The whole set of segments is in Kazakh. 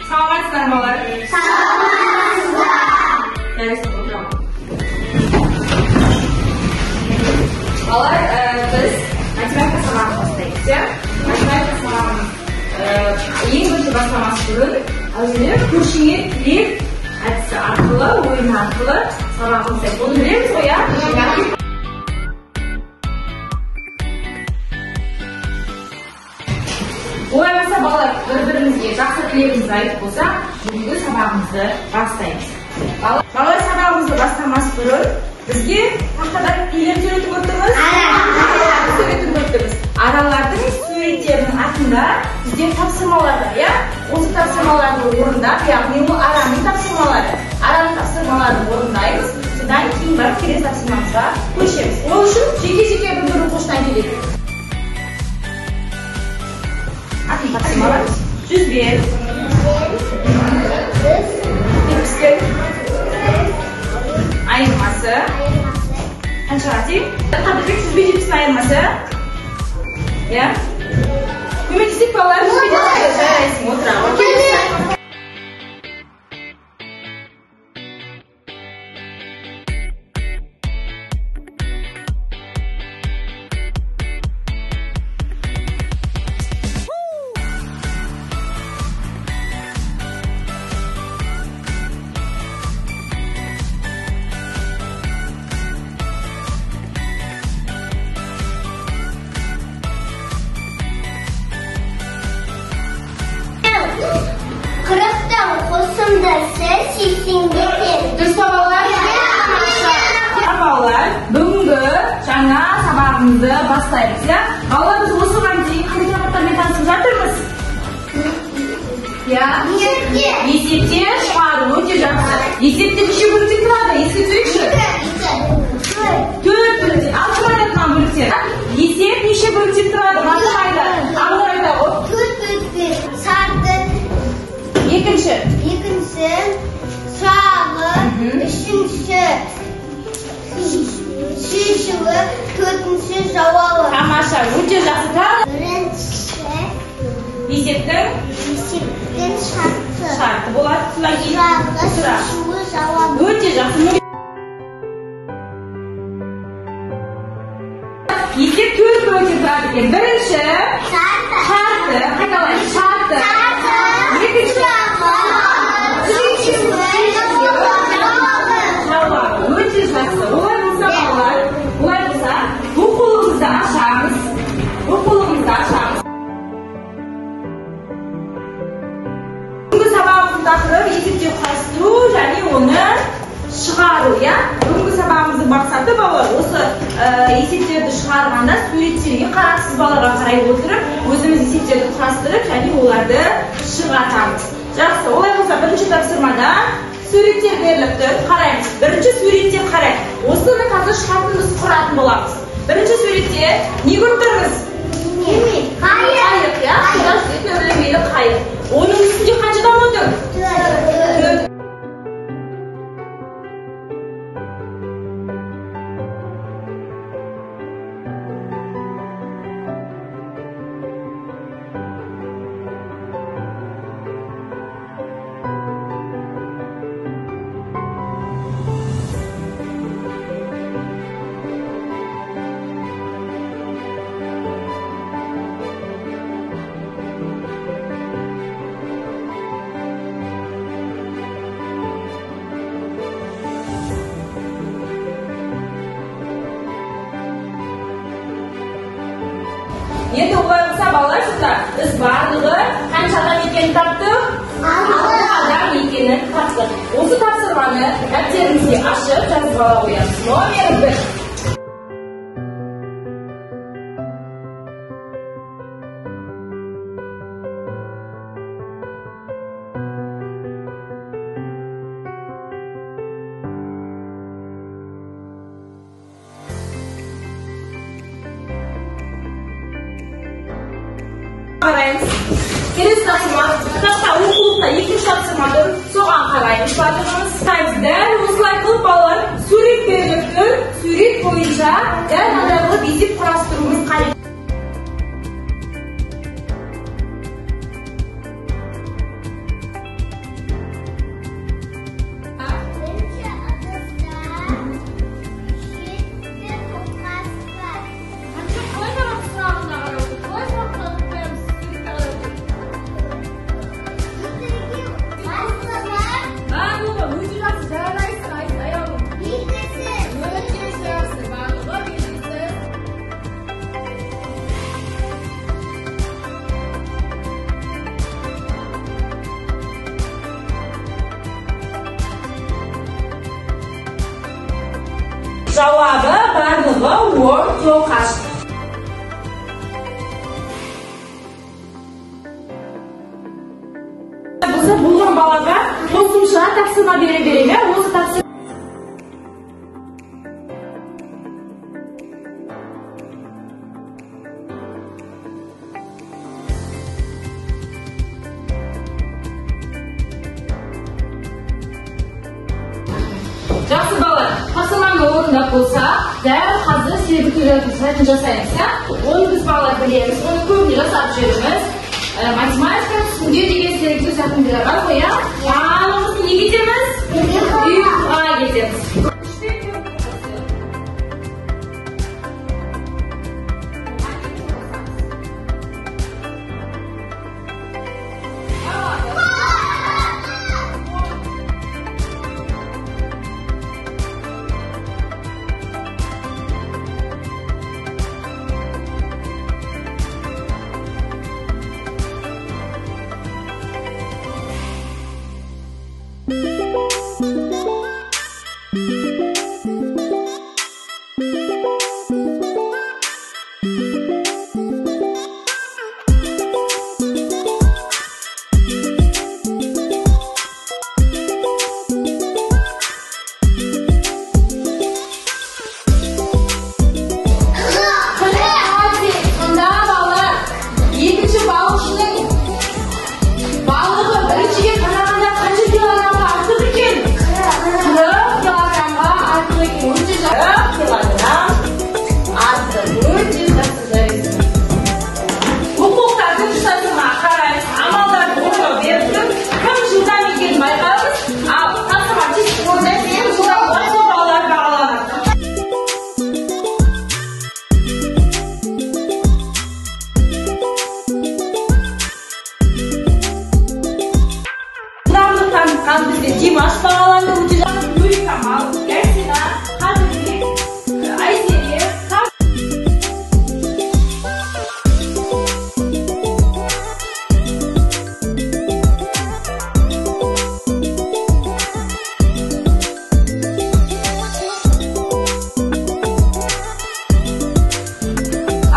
Саламатсыздар балалар. Саламатсыздар. Жарайсың, отырамын. Балалар, біз математика сабағын бастаймыз, иә? Математика сабағын ең бірінші бастамас бұрын әуелі көршіңе тілек әдісі арқылы, ойын арқылы сабағын бастаймыз. Оны білеміз ғой, иә? Олай болса, балалар, бір-бірімізге жақсы тілегімізді айтып болсақ, бүгінгі сабағымызды бастаймыз. Балалар, сабағымызды бастамас бұрын бізге тақтада нелер суретін көріп тұрмыз? Аралардың суретін көріп тұрмыз. Аралардың суреттерінің артында бізде тапсырмалар бар, иә? Осы тапсырмаларды орындап, яғни ол араның тапсырмалары. Араның тапсырмаларын орындаймыз, содан кейін барып келесі тапсырмамызға көшеміз. Ол үшін жеке-жеке бір-бір оқушыдан келеді. Атын тапсырмалар. 101. 70-тің айырмасы қаншаға тең? Қадырбек, 100 бен 70-тің айырмасы? Иә? Көмектесейік, балалар, 100 бен 70-ті. Жарайсың, отыра ғой. Қырықтың қосындысы 80-ге тең. Дұрыс па, балалар? Балалар, бүгінгі жаңа сабағымызды бастаймыз, иә? Балалар, біз осыған дейін қандай тақырыптармен танысып жатырмыз? Иә? Есепте шығару өте жақсы. Есепте неше бөліктен тұрады? Еске түсірейікші. 4 бөліктен. Ал кім айтады мына бөліктер? Есеп неше бөліктен тұрады? Мына кім айтады? Ақнұр айтады ғой. 4 бөліктен. Шарты. Екінші. Екінші сұрағы, үшінші шешуі, төртінші жауабы. Тамаша, өте жақсы. Тағы бірінші есептің шарты. Шарты болады. Содан кейін сұрағы, сұрақ. Шешуі, жауабы. Өте жақсы. Есеп 4 бөліктен тұрады екен. Бірінші шарты. Шарты, қайталайық. Шарты. Екінші жауабы. Өте жақсы. Олай болса, балалар, олай болса, оқулығымызды ашамыз. Оқулығымызды ашамыз. Бүгінгі сабағымыздың тақырыбы есептеу құрастыру және оны шығару, иә? Бүгінгі сабағымыздың мақсаты, балалар, осы есептерді шығарғанда суреттерге қарап, сызбаларға қарай отырып, өзіміз есептерді құрастырып және оларды шығарамыз. Жақсы, олай болса, бірінші тапсырмада суреттер беріліп тұр. Қараймыз. Бірінші суретте қарайық. Осыны қазір шығатын біз құратын боламыз. Бірінші суретте не көріп тұрмыз? Қайық, иә? Суда жүзетін үрлемелі қайық. Оның үстінде қанша адам отыр? 4. Енді олай болса, балалар, сонда біз барлығы қанша адам екенін таптық? 6 адам екенін таптық. Осы тапсырманы дәптерімізге ашып жазып ала қоямыз. Номер 1. Қараймыз. Келесі тапсырма, кітапта, оқулықта екінші тапсырма тұр. Соған қараймыз. Барлығымыз қараймыз. Дәл осылай қылып, балалар, сурет беріліп тұр. Сурет бойынша дәл мынандай қылып есеп құрастыруымыз қажет. Тоқаш. Болса болған балаға қосымша тапсырма бере беремін, осы тапсырма Жақсы балалар, тапсырманы орындап болса, дәл қазір сергіту сәтін жасаймыз, иә? Оны біз балалар білеміз, оны көбіне жасап жүрміз. Математика түсінде деген сергіту сәтін бар ғой, иә? Барлығымыз не кетеміз? Ұйқыға кетеміз. Бізде Димаш бағаланды, өте жақсы. Нурикамал, Ясина, Қадірбек, Айзере,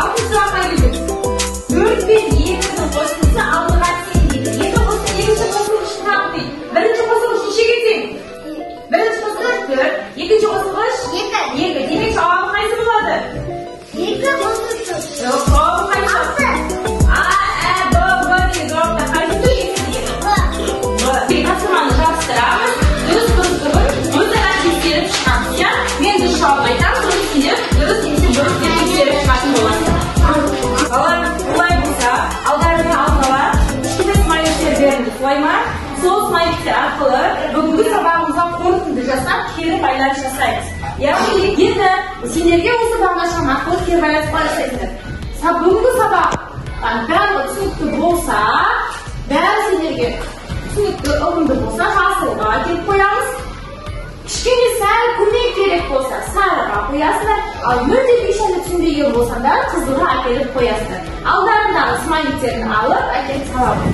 Алтыншы сұраққа келдік. 4 пен 2-нің қосындысы 6-ға тең дейді. Екі қосынды екінші қосылғыш тап дейді. Бірінші қосылғыш нешеге тең? Бірінші қосылғыш 4, екінші қосылғыш 2. 2. Демек жауабы қайсы болады? 2 қосу 4. Жоқ, жауабы қайсы? 6. А, Ә, Б, В деген жауаптар қайсысы? Екісі деген. Б. Б. Тапсырманы жабыстырамыз. Дұрыс бұрыстығын өзара тексеріп шығамыз, иә? Мен дұрыс жауабын айтамын, сосын сендер дұрыс немесе бұрыс деп тексеріп шығатын боласыңдар. Балалар, олай болса, алдарыңа алдын ала кішкентай смайликтер берілді, солай ма? Сол смайликтер арқылы бүгінгі сабағымызға қорытынды жасап, кері байланыс жасаймыз. Яғни енді сендерге осы бағдаршам арқылы кері байланыс қалай жасайсыңдар? Бүгінгі сабақ барлығы түсінікті болса, бәрі сендерге түсінікті, ұғымды болса, жасылға әкеліп қоямыз. Кішкене сәл көмек керек болса, сарыға қоясыңдар, ал мүлде ешқандай түсінбеген болсаңдар, қызылға әкеліп қоясыңдар. Алдарындағы смайликтерін алып, әкеліп саламын.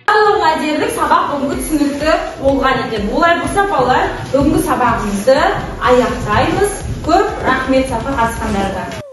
Барлығына дерлік сабақ бүгінгі түсінікті болған екен. Олай болса, балалар, бүгінгі сабағымызды аяқтаймыз. Көп рахмет сабаққа қатысқандарға.